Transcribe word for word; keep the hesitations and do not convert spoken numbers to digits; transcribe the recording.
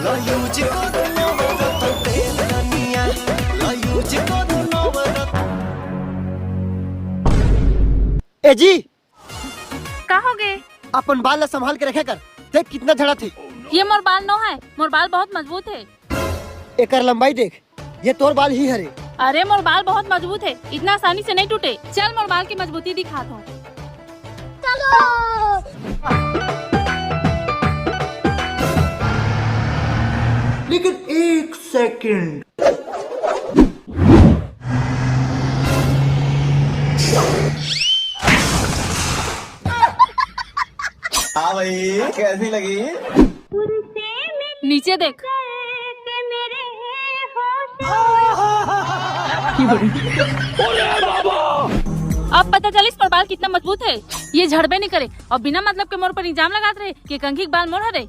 ए जी, का हो गे? अपन बाल ला संभाल के रखे कर, देख कितना झड़त हे। ये मोर बाल नो है, मोर बाल बहुत मजबूत है। एकर लंबाई देख, ये तोर बाल ही हरे। अरे, मोर बाल बहुत मजबूत है, इतना आसानी से नहीं टूटे। चल, मोर बाल की मजबूती दिखात हूँ। लेकिन एक सेकंड। हाँ भाई, कैसी लगी? नीचे देख। अब पता चलिस मोर बाल कितना मजबूत है। ये झड़बे नहीं करे और बिना मतलब के मोर पर इल्जाम लगात रहे कि कंघी के बाल मोर हरे।